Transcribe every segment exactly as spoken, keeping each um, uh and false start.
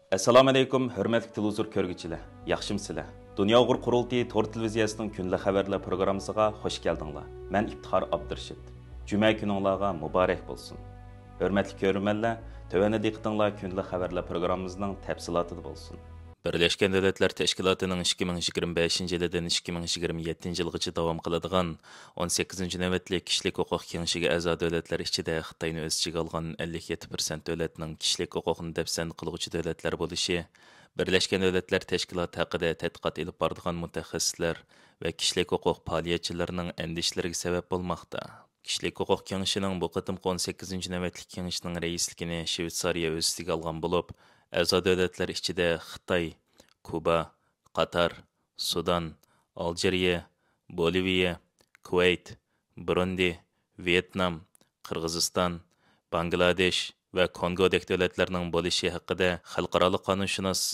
ئەسسالامۇئەلەيكۇم، ھۆرمەتلىك تېلېۋىزور كۆرگۈچىلەر، ياخشىمۇسىلەر؟ دۇنيا ئۇيغۇر قۇرۇلتىيى تور تېلېۋىزىيەسىنىڭ كۈندىلىك خەۋەرلەر پروگراممىسىغا خۇش كەلدىڭلار. مەن ئىپتىخار ئابدۇرېشىت. جۈمە كۈنۈڭلارغا مۇبارەك بولسۇن. ھۆرمەتلىك كۆرۈرمەنلەر، تۆۋەندە دىققىتىڭلار كۈندىلىك خەۋەرلەر پروگراممىمىزنىڭ تەپسىلاتىدا بولسۇن. بىرلەشكەن دۆلەتلەر تەشكىلاتىنىڭ ئىككى مىڭ يىگىرمە بەشىنچى يىلىدىن ئىككى مىڭ يىگىرمە يەتتىنچى يىلغىچە داۋام قىلىدىغان ئون سەككىزىنچى نۆۋەتلىك كىشىلىك ھوقۇق كېڭىشىگە ئەزا دۆلەتلەر ئىچىدە خىتاينى ئۆز ئىچىگە ئالغان ئەللىك يەتتە پىرسەنت دۆلەتنىڭ كىشىلىك ھوقۇقنى دەپسەندە قىلغۇچى دۆلەتلەر بولۇشى، بىرلەشكەن دۆلەتلەر تەشكىلاتى ھەققىدە تەتقىقات ئېلىپ بارىدىغان مۇتەخەسسىسلەر ۋە كىشىلىك ھوقۇق پائالىيەتچىلىرىنىڭ ئەندىشىلىرىگە سەۋەب بولماقتا. كىشىلىك ھوقۇق كېڭىشىنىڭ بۇ قېتىمقى ئون سەككىزىنچى نۆۋەتلىك كېڭىشىنىڭ رەئىسلىكىنى شىۋېتسارىيە ئۆز ئۈستىگە ئالغان بولۇپ، ئەزا دۆلەتلەر ئىچىدە خىتاي، كۇبا، قاتار، سۇدان، ئالجىرىيە، بولىۋىيە، كۇۋەيت، بۇرۇندى، ۋيېتنام، قىرغىزىستان، باڭگلادېش ۋە كونگودەك دۆلەتلەرنىڭ بولۇشى ھەققىدە خەلقئارالىق قانۇنشۇناس،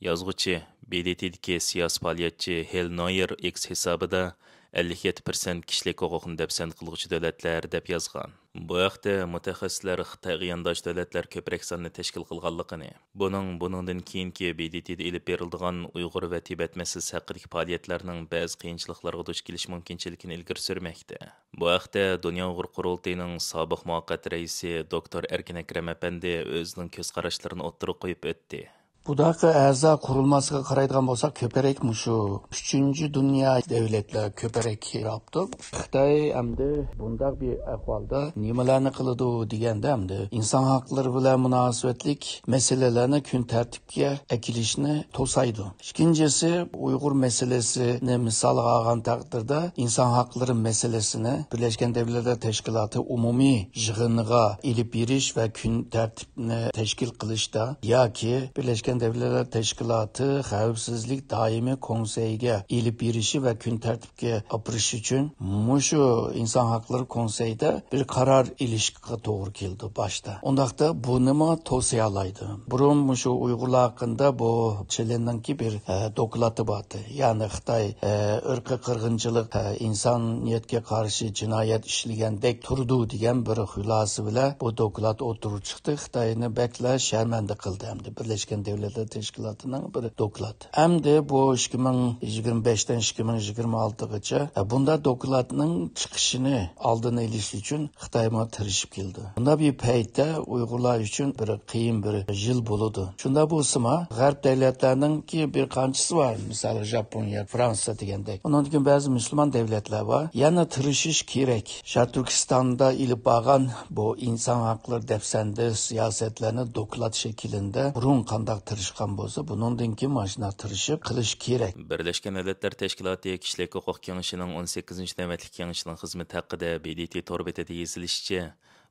يازغۇچى، ب د ت دىكى سىياسىي پائالىيەتچى ھېل نويېر ئېكس ھېسابىدا ئەللىك يەتتە پىرسەنت كىشىلىك ھوقۇقنى دەپسەندە قىلغۇچى دۆلەتلەر دەپ يازغان. بۇ ھەقتە مۇتەخەسسىسلەر خىتايغا يانداش دۆلەتلەر كۆپرەك ساننى تەشكىل قىلغانلىقىنى، بۇنىڭ بۇنىڭدىن كېيىنكى ب د ت دا ئېلىپ بېرىلىدىغان ئۇيغۇر ۋە تىبەت مەسىلىسى ھەققىدىكى پائالىيەتلەرنىڭ بەزى قىيىنچىلىقلارغا دۇچ كېلىش مۇمكىنچىلىكىنى ئىلگىرى سۈرمەكتە. بۇ ھەقتە دۇنيا ئۇيغۇر قۇرۇلتىيىنىڭ سابىق مۇۋەققەت رەئىسى دوكتور ئەركىن ئەكرەم ئەپەندى ئۆزىنىڭ كۆز قاراشلىرىنى ئوتتۇرىغا قويۇپ ئۆتتى. بۇنداق ئەزا قۇرۇلمىسىغا قارايدىغان بولساق، كۆپرەك مۇشۇ ئۈچىنچى دۇنيا دۆلەتلەر كۆپرەك راپتۇ. خىتاي ئەمدى بۇنداق بىر ئەھۋالدا نېمىلەرنى قىلىدۇ دېگەندە، ئەمدى ئىنسان ھەقلىرى بىلەن مۇناسىۋەتلىك مەسىلىلەرنى كۈن تەرتىپكە ئەكېلىشنى توسايدۇ. ئىككىنچىسى، ئۇيغۇر مەسىلىسىنى مىسالغا ئالغان تەقدىردە، ئىنسان ھەقلىرى مەسىلىسىنى بىرلەشكەن دۆلەتلەر تەشكىلاتى ئومۇمىي يىغىنىغا ئېلىپ بېرىش ۋە كۈن تەرتىپ تەشكىل قىلىشتا ياكى بىرلەشكەن دۆلەتلەر تەشكىلاتى خەۋپسىزلىك دائىمىي كونسېيىگە ئېلىپ بېرىشى ۋە كۈن تەرتىپكە ئاپىرىش ئۈچۈن مۇشۇ ئىنسان ھەقلىرى كونسېيىدا بىر قارار ئېلىشقا توغرا كېلىدۇ باشتا. ئۇنداقتا بۇنىمۇ توسىيالايدۇ. بۇرۇن مۇشۇ ئۇيغۇرلار ھەققىدە بۇ چىلىننىڭكى بىر، ئە، دوكلاتى بارتى. يەنى خىتاي، ئە، ئىرقىي قىرغىنچىلىق، ئە، ئىنسانىيەتكە قارشى جىنايەت ئىشلىگەندەك تۇرىدۇ دېگەن بىر خۇلاسە بىلەن بۇ دوكلات ئوتتۇرىغا چىقتى. خىتاينى بەكلا شەرمەندە قىلدى ئەمدى بىرلەشكەن دۆلەتلەر تەشكىلاتىنىڭ بىر دوكلاتى. ئەمدى بۇ ئىككى مىڭ يىگىرمە بەشتىن ئىككى مىڭ يىگىرمە ئالتىغىچە، ئە، بۇنداق دوكلاتنىڭ چىقىشىنى ئالدىنى ئېلىش ئۈچۈن خىتايمۇ تىرىشىپ كېلىدۇ. بۇنداق بىر پەيتتە ئۇيغۇرلار ئۈچۈن بىر قىيىن بىر يىل بولىدۇ. شۇنداق بولسىمۇ، غەرب دۆلەتلەرنىڭكى بىر قانچىسى بار، مىسالى، ژاپونىيە، فرانسىيە دېگەندەك. ئۇنىڭدىن كېيىن بەزى مۇسۇلمان دۆلەتلەر بار. يەنە تىرىشىش كېرەك. شەرقىي تۈركىستاندا ئېلىپ بارغان بۇ ئىنسان ھەقلىرى دەپسەندە سىياسەتلەرنى دوكلات شەكلىندە بۇرۇن قانداق تىرىشقان بولسا، بۇنىڭدىن كېيىن مانا شۇنداق تىرىشىپ قىلىش كېرەك. بىرلەشكەن دۆلەتلەر تەشكىلاتى كىشىلىك ھوقۇق كېڭىشىنىڭ ئون سەككىزىنچى نۆۋەتلىك كېڭىشىنىڭ خىزمىتى ھەققىدە ب د ت تور بېتىدە يېزىلىشىچە،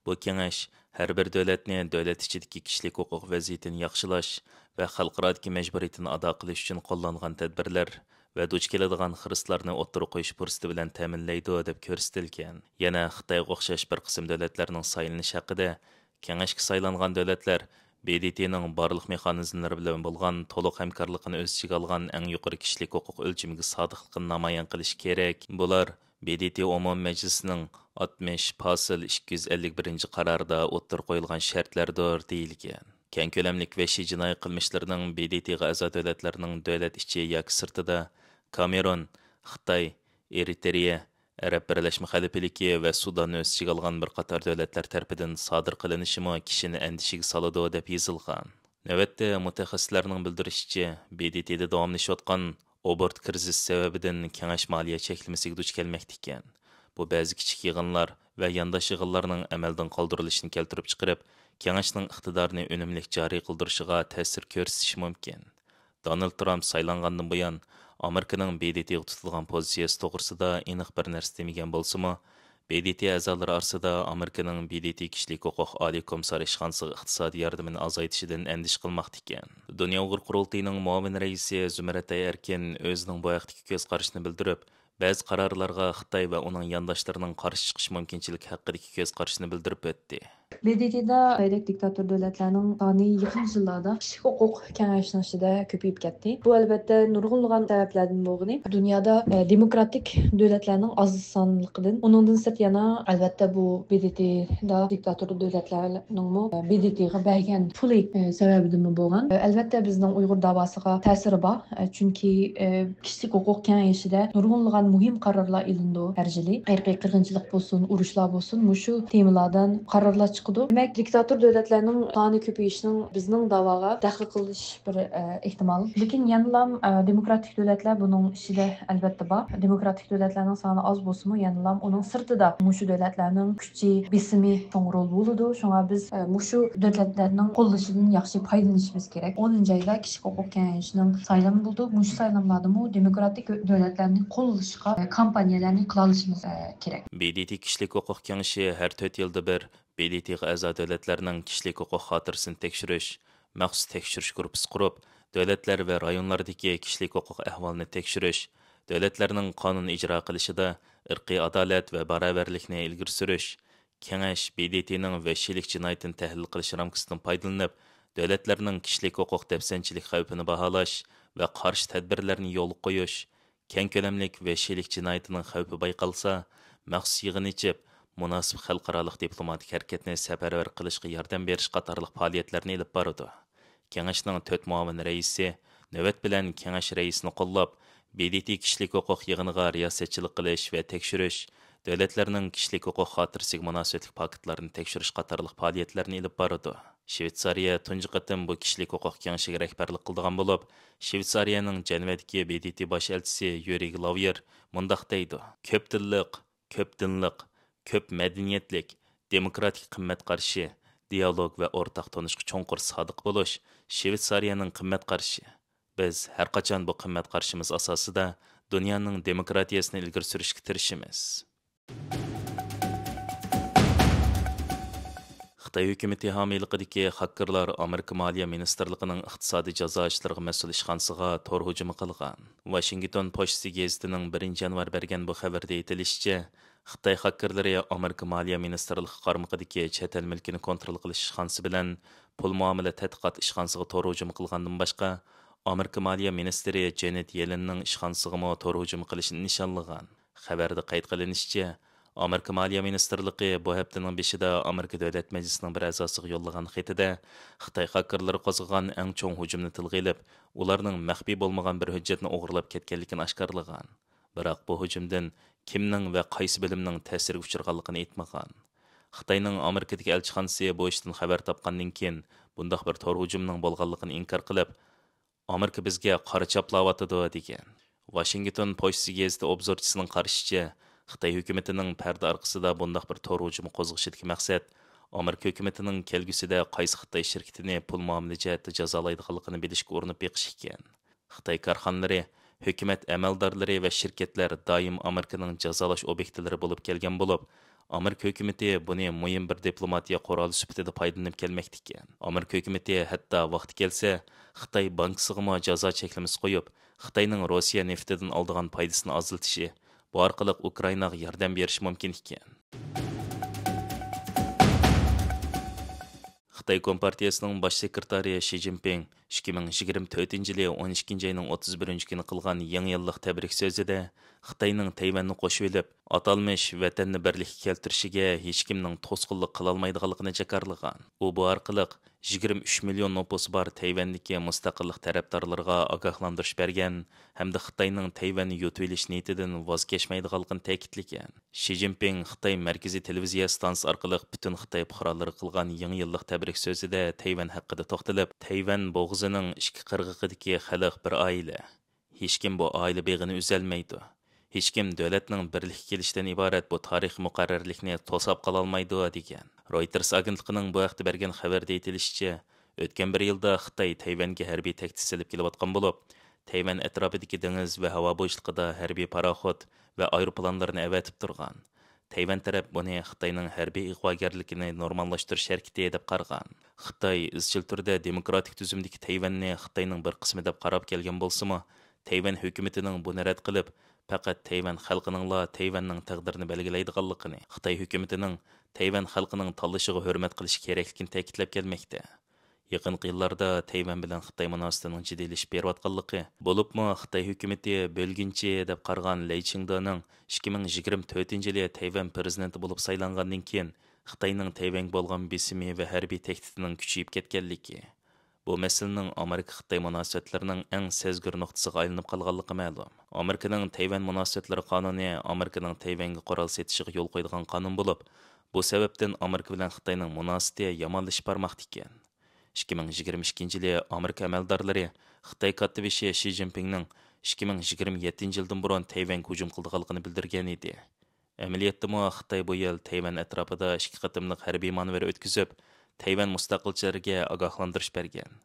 بۇ كېڭەش ھەر بىر دۆلەتنى دۆلەت ئىچىدىكى كىشىلىك ھوقۇق ۋەزىيىتىنى ياخشىلاش ۋە خەلقئارادىكى مەجبۇرىيىتىنى ئادا قىلىش ئۈچۈن قوللانغان تەدبىرلەر ۋە دۇچ كېلىدىغان خىرىسلارنى ئوتتۇرىغا قويۇش پۇرسىتى بىلەن تەمىنلەيدۇ، دەپ كۆرسىتىلگەن. يەنە خىتايغا ئوخشاش بىر قىسىم دۆلەتلەرنىڭ سايلىنىشى ھەققىدە، كېڭەشكە سايلانغان دۆلەتلەر ب د ت نىڭ بارلىق مېخانىزملىرى بىلەن بولغان تولۇق ھەمكارلىقىنى ئۆز ئىچىگە ئالغان ئەڭ يۇقىرى كىشىلىك ھوقۇق ئۆلچىمىگە سادىقلىقىنى نامايان قىلىشى كېرەك. بۇلار ب د ت ئومۇمىي مەجلىسىنىڭ ئاتمىش پاسىل ئىككى يۈز ئەللىك بىرىنچى قارارىدا ئوتتۇرىغا قويۇلغان شەرتلەردۇر، دېيىلگەن. كەڭ كۆلەملىك ۋەھشىي جىنايى قىلمىشلىرىنىڭ ب د ت غا ئەزا دۆلەتلەرنىڭ دۆلەت ئىچى ياكى سىرتىدا كامېرون، خىتاي، ئېرىترېيە، ئەرەب بىرلەشمە خەلىپىلىكى ۋە سۇداننى ئۆز ئىچىگە ئالغان بىر قاتار دۆلەتلەر تەرىپىدىن سادىر قىلىنىشىمۇ كىشىنى ئەندىشىگە سالىدۇ، دەپ يېزىلغان. نۆۋەتتە، مۇتەخەسسىسلەرنىڭ بىلدۈرۈشىچە، ب د ت دا داۋاملىشىۋاتقان ئوبوروت كىرىزىسى سەۋەبىدىن كېڭەش مالىيە چەكلىمىسىگە دۇچ كەلمەكتە ئىكەن. بۇ بەزى كىچىك يىغىنلار ۋە يانداش يىغىنلارنىڭ ئەمەلدىن قالدۇرۇلۇشىنى كەلتۈرۈپ چىقىرىپ، كېڭەشنىڭ ئىقتىدارىنى ئۈنۈملۈك جارى قىلدۇرۇشىغا تەسىر كۆرسىتىشى مۇمكىن. دونالد ترامپ سايلانغاندىن بۇيان، ئامېرىكىنىڭ ب د ت غا تۇتىدىغان پوزىتسىيەسى توغرىسىدا ئېنىق بىر نەرسە دېمىگەن بولسىمۇ، ب د ت ئەزالىرى ئارىسىدا ئامېرىكىنىڭ ب د ت كىشىلىك ھوقۇق ئالىي كومىسسارى ئىشخانىسىغا ئىقتىسادىي ياردىمىنى ئازايتىشىدىن ئەندىشە قىلماقتا ئىكەن. دۇنيا ئۇيغۇر قۇرۇلتىيىنىڭ مۇئاۋىن رەئىسى زۇمرەتئاي ئەركىن ئۆزىنىڭ بۇ ھەقتىكى كۆز قارىشىنى بىلدۈرۈپ، بەزى قارارلارغا خىتاي ۋە ئۇنىڭ يانداشلىرىنىڭ قارشى چىقىش مۇمكىنچىلىكى ھەققىدىكى كۆز قارىشىنى بىلدۈرۈپ ئۆتتى. ب د ت دا خىتايدەك دىكتاتور دۆلەتلەرنىڭ سانى يېقىنقى يىللاردا كىشىلىك ھوقۇق كېڭەشنىڭ ئىچىدە كۆپىيىپ كەتتى. بۇ، ئەلۋەتتە، نۇرغۇنلىغان سەۋەبلەردىن بولغىنى، دۇنيادا، ئە، دېموكراتىك دۆلەتلەرنىڭ ئاز سانلىقىدىن. ئۇنىڭدىن سىرت يەنە، ئەلۋەتتە، بۇ ب د ت دا دىكتاتور دۆلەتلەرنىڭمۇ، ئە، ب د ت غا بەرگەن پۇلى، ئە، سەۋەبىدىنمۇ بولغان. ئە، ئەلۋەتتە، بىزنىڭ ئۇيغۇر داۋاسىغا تەسىرى بار. ئە، چۈنكى، ئە، كىشىلىك ھوقۇق كېڭىشىدە نۇرغۇنلىغان مۇھىم قارارلار ئېلىنىدۇ ھەر يىلى. ئىرقىي قىرغىنچىلىق بولسۇن، ئۇرۇشلار بولسۇن، مۇشۇ تېمىلاردىن قارارلار چىقىدۇ. دېمەك، دىكتاتور دۆلەتلەرنىڭ سانى كۆپىيىشىنىڭ بىزنىڭ داۋاغا دەخلى قىلىش بىر، ئە، ئېھتىمال. لېكىن يەنىلام، ئە، دېموكراتىك دۆلەتلەر بۇنىڭ ئىچىدە ئەلۋەتتە بار. دېموكراتىك دۆلەتلەرنىڭ سانى ئاز بولسىمۇ، يەنىلام ئۇنىڭ سىرتىدا مۇشۇ دۆلەتلەرنىڭ كۈچى، بېسىمى چوڭ رول بولىدۇ. شۇڭا بىز، ئە، مۇشۇ دۆلەتلەرنىڭ قوللىشىدىن ياخشى پايدىلىنىشىمىز كېرەك. ئونىنچى ئايدا كىشىلىك ھوقۇق كېڭىشىنىڭ سايلامى بولىدۇ. مۇشۇ سايلاملاردىمۇ دېموكراتىك دۆلەتلەرنى قوللىشىشقا، ئە، كامپانىيەلەرنى قىلالىشىمىز، ئە، كېرەك. ب د ت كىشىلىك ھوقۇق كېڭىشى ھەر تۆت يىلدا بىر ب د ت غا ئەزا دۆلەتلەرنىڭ كىشىلىك ھوقۇق خاتىرىسىنى تەكشۈرۈش مەخسۇس تەكشۈرۈش گۇرۇپپىسى قۇرۇپ، دۆلەتلەر ۋە رايونلاردىكى كىشىلىك ھوقۇق ئەھۋالىنى تەكشۈرۈش، دۆلەتلەرنىڭ قانۇن ئىجرا قىلىشىدا ئىرقىي ئادالەت ۋە باراۋەرلىكنى ئىلگىرى سۈرۈش، كېڭەش ب د ت نىڭ ۋەھشىيلىك جىنايىتىنى تەھلىل قىلىش رامكىسىدىن پايدىلىنىپ، دۆلەتلەرنىڭ كىشىلىك ھوقۇق دەپسەندىچىلىك خەۋپىنى باھالاش ۋە قارشى تەدبىرلەرنى يولغا قويۇش، كەڭ كۆلەملىك ۋەھشىيلىك جىنايىتىنىڭ خەۋپى بايقالسا، مەخسۇس يىغىن ئېچىپ، مۇناسىپ خەلقئارالىق دىپلوماتىك ھەرىكەتنى سەپەرۋەر قىلىشقا ياردەم بېرىش قاتارلىق پائالىيەتلەرنى ئېلىپ بارىدۇ. كېڭەشنىڭ تۆت مۇئاۋىن رەئىسى نۆۋەت بىلەن كېڭەش رەئىسىنى قوللاپ، ب د ت كىشىلىك ھوقۇق يىغىنىغا رىياسەتچىلىك قىلىش ۋە تەكشۈرۈش، دۆلەتلەرنىڭ كىشىلىك ھوقۇق خاتىرىسىگە مۇناسىۋەتلىك پاكىتلارنى تەكشۈرۈش قاتارلىق پائالىيەتلەرنى ئېلىپ بارىدۇ. شىۋېتسارىيە تۇنجى قېتىم بۇ كىشىلىك ھوقۇق كېڭىشىگە رەھبەرلىك قىلىدىغان بولۇپ، شىۋېتسارىيەنىڭ جەنۋەدىكى ب د ت باش ئەلچىسى يۈرىگ لاۋيېر مۇنداق دەيدۇ: كۆپ تىللىق، كۆپ دىنلىق، كۆپ مەدەنىيەتلىك، دېموكراتىك قىممەت قارىشى، دىيالوگ ۋە ئورتاق تونۇشقا چوڭقۇر سادىق بولۇش شىۋېتسارىيەنىڭ قىممەت قارىشى. بىز ھەر قاچان بۇ قىممەت قارىشىمىز ئاساسىدا دۇنيانىڭ دېموكراتىيەسىنى ئىلگىرى سۈرۈشكە تىرىشىمىز. خىتاي ھۆكۈمىتى ھامىيلىقىدىكى خاككېرلار ئامېرىكا مالىيە مىنىستىرلىقىنىڭ ئىقتىسادىي جازا ئىشلىرىغا مەسئۇل ئىشخانىسىغا تور ھۇجۇمى قىلغان. ۋاشىنگتون پوچتىسى گېزىتىنىڭ بىرىنچى يانۋار بەرگەن بۇ خەۋىرىدە ئېيتىلىشىچە، خىتاي خاككېرلىرى ئامېرىكا مالىيە مىنىستىرلىقى قارمىقىدىكى چەت ئەل مۈلكىنى كونترول قىلىش ئىشخانىسى بىلەن پۇل مۇئامىلە تەتقىقات ئىشخانىسىغا تور ھۇجۇمى قىلغاندىن باشقا، ئامېرىكا مالىيە مىنىستىرى جېنېت يېلېننىڭ ئىشخانىسىغىمۇ تور ھۇجۇمى قىلىشنى نىشانلىغان. خەۋەردە قەيت قىلىنىشىچە، ئامېرىكا مالىيە مىنىستىرلىقى بۇ ھەپتىنىڭ بېشىدا ئامېرىكا دۆلەت مەجلىسىنىڭ بىر ئەزاسىغا يوللىغان خېتىدە خىتاي خاككېرلىرى قوزغىغان ئەڭ چوڭ ھۇجۇمنى تىلغا ئېلىپ، ئۇلارنىڭ مەخپىي بولمىغان بىر ھۆججەتنى ئوغرىلاپ كەتكەنلىكىنى ئاشكارىلىغان. بىراق بۇ ھۇجۇمدىن كىمنىڭ ۋە قايسى بۆلۈمنىڭ تەسىرگە ئۇچرىغانلىقىنى ئېيتمىغان. خىتاينىڭ ئامېرىكىدىكى ئەلچىخانىسى بۇ ئىشتىن خەۋەر تاپقاندىن كېيىن، بۇنداق بىر تور ھۇجۇمنىڭ بولغانلىقىنى ئىنكار قىلىپ، ئامېرىكا بىزگە قارا چاپلاۋاتىدۇ، دېگەن. ۋاشىنگتون پوچتىسى گېزىتى ئوبزورچىسىنىڭ قارىشىچە، خىتاي ھۆكۈمىتىنىڭ پەردە ئارقىسىدا بۇنداق بىر تور ھۇجۇمى قوزغىشىدىكى مەقسەت، ئامېرىكا ھۆكۈمىتىنىڭ كەلگۈسىدە قايسى خىتاي شىركىتىنى پۇل مۇئامىلە جەھەتتە جازالايدىغانلىقىنى بىلىشكە ئۇرۇنۇپ بېقىش ئىكەن. خىتاي كارخانىلىرى، ھۆكۈمەت ئەمەلدارلىرى ۋە شىركەتلەر دائىم ئامېرىكىنىڭ جازالاش ئوبيېكتلىرى بولۇپ كەلگەن بولۇپ، ئامېرىكا ھۆكۈمىتى بۇنى مۇھىم بىر دىپلوماتىيە قورالى سۈپىتىدە پايدىلىنىپ كەلمەكتىكەن. ئامېرىكا ھۆكۈمىتى ھەتتا ۋاقتى كەلسە، خىتاي بانكىسىغىمۇ جازا چەكلىمىسى قويۇپ، خىتاينىڭ روسىيە نېفىتىدىن ئالىدىغان پايدىسىنى ئازلىتىشى، بۇ ئارقىلىق ئۇكرائىناغا ياردەم بېرىشى مۇمكىن ئىكەن. خىتاي كومپارتىيەسىنىڭ باش سېكرېتارى شى جىنپىڭ ئىككى مىڭ يىگىرمە تۆتىنچى يىلى ئون ئىككىنچى ئاينىڭ ئوتتۇز بىرىنچى كۈنى قىلغان يېڭى يىللىق تەبرىك سۆزىدە خىتاينىڭ تەيۋەننى قوشۇۋېلىپ، ئاتالمىش ۋەتەننى بىرلىككە كەلتۈرۈشىگە ھېچكىمنىڭ توسقۇنلۇق قىلالمايدىغانلىقىنى جاكارلىغان. ئۇ بۇ ئارقىلىق يىگىرمە ئۈچ مىليون نوپۇسى بار تەيۋەندىكى مۇستەقىللىق تەرەپدارلىرىغا ئاگاھلاندۇرۇش بەرگەن ھەمدە خىتاينىڭ تەيۋەننى يۇتۇۋېلىش نىيىتىدىن ۋاز كەچمەيدىغانلىقىنى تەكىتلىگەن. شى جىنپىڭ خىتاي مەركىزىي تېلېۋىزىيە ئىستانسىسى ئارقىلىق پۈتۈن خىتاي پۇقرالىرىغا قىلغان يېڭى يىللىق تەبرىك سۆزىدە تەيۋەن ھەققىدە توختىلىپ، تەيۋەن بوغۇزىنىڭ ئىككى قىرغىقىدىكى خەلق بىر ئائىلە. ھېچكىم بۇ ئائىلە بېغىنى ئۈزەلمەيدۇ. ھېچكىم دۆلەتنىڭ بىرلىككە كېلىشىدىن ئىبارەت بۇ تارىخىي مۇقەررەرلىكنى توساپ قالالمايدۇ، دېگەن. رويتېرس ئاگېنتلىقىنىڭ بۇ ھەقتە بەرگەن خەۋەردە ئېيتىلىشىچە، ئۆتكەن بىر يىلدا خىتاي تەيۋەنگە ھەربىي تەكتىك سېلىپ كېلىۋاتقان بولۇپ، تەيۋەن ئەتراپىدىكى دېڭىز ۋە ھاۋا بوشلۇقىدا ھەربىي پاراخوت ۋە ئايروپىلانلىرىنى ئەۋەتىپ تۇرغان. تەيۋەن تەرەپ بۇنى خىتاينىڭ ھەربىي ئىغۋاگەرلىكىنى نورماللاشتۇرۇش ھەرىكىتى دەپ قارىغان. خىتاي ئىزچىل تۈردە دېموكراتىك تۈزۈمدىكى تەيۋەننى خىتاينىڭ بىر قىسمى دەپ قاراپ كەلگەن بولسىمۇ، تەيۋەن ھۆكۈمىتىنىڭ بۇنى رەت قىلىپ، پەقەت تەيۋەن خەلقىنىڭلا تەيۋەننىڭ تەقدىرىنى بەلگىلەيدىغانلىقىنى، خىتاي ھۆكۈمىتىنىڭ تەيۋەن خەلقىنىڭ تاللىشىغا ھۆرمەت قىلىش كېرەكلىكىنى تەكىتلەپ كەلمەكتە. يېقىنقى يىللاردا تەيۋەن بىلەن خىتاي مۇناسىۋىتىنىڭ جىددىيلىشىپ بېرىۋاتقانلىقى، بولۇپمۇ خىتاي ھۆكۈمىتى بۆلگۈنچى دەپ قارىغان لەي چىڭدېنىڭ ئىككى مىڭ يىگىرمە تۆتىنچى يىلى تەيۋەن پىرېزىدېنتى بولۇپ سايلانغاندىن كېيىن خىتاينىڭ تەيۋەنگە بولغان بېسىمى ۋە ھەربىي تەھدىتىنىڭ كۈچىيىپ كەتكەنلىكى، بۇ مەسىلىنىڭ ئامېرىكا-خىتاي مۇناسىۋەتلىرىنىڭ ئەڭ سەزگۈر نۇقتىسىغا ئايلىنىپ قالغانلىقى مەلۇم. ئامېرىكىنىڭ تەيۋەن مۇناسىۋەتلىرى قانۇنى ئامېرىكىنىڭ تەيۋەنگە قورال سېتىشىغا يول قويىدىغان قانۇن بولۇپ، بۇ سەۋەبتىن ئامېرىكا بىلەن خىتاينىڭ مۇناسىۋىتى يامانلىشىپ بارماقتا ئىكەن. ئىككى مىڭ يىگىرمە ئىككىنچى يىلى ئامېرىكا ئەمەلدارلىرى خىتاي كاتتىبېشى شى جىنپىڭنىڭ ئىككى مىڭ يىگىرمە يەتتىنچى يىلدىن بۇرۇن تەيۋەنگە ھۇجۇم قىلىدىغانلىقىنى بىلدۈرگەن ئىدى. ئەمەلىيەتتىمۇ خىتاي بۇ يىل تەيۋەن ئەتراپىدا ئىككى قېتىملىق ھەربىي مانېۋىر ئۆتكۈزۈپ، تەيۋەن مۇستەقىلچىلىرىگە ئاگاھلاندۇرۇش بەرگەن.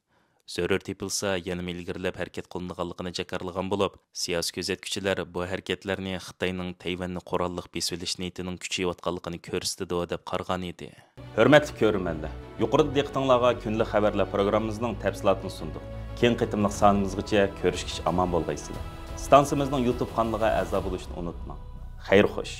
زۆرۈر تېپىلسا، يەنىمۇ ئىلگىرىلەپ ھەرىكەت قىلىنىدىغانلىقىنى جاكارلىغان بولۇپ، سىياسىي كۆزەتكۈچىلەر بۇ ھەرىكەتلەرنى خىتاينىڭ تەيۋەننى قوراللىق بېسىۋېلىش نىيىتىنىڭ كۈچىيىۋاتقانلىقىنى كۆرسىتىدۇ، دەپ قارىغان ئىدى. ھۆرمەتلىك كۆرۈرمەنلەر، يۇقىرىدا دىققىتىڭلارغا كۈندىلىك خەۋەرلەر پروگراممىمىزنىڭ تەپسىلاتىنى سۇندۇق. كېيىنكى قېتىملىق سانىمىزغىچە كۆرۈشكىچە ئامان بولغايسىلەر. ئىستانسىمىزنىڭ يۇتۇب قانىلىغا ئەزا بولۇشنى ئۇنتۇماڭ. خەير خوش.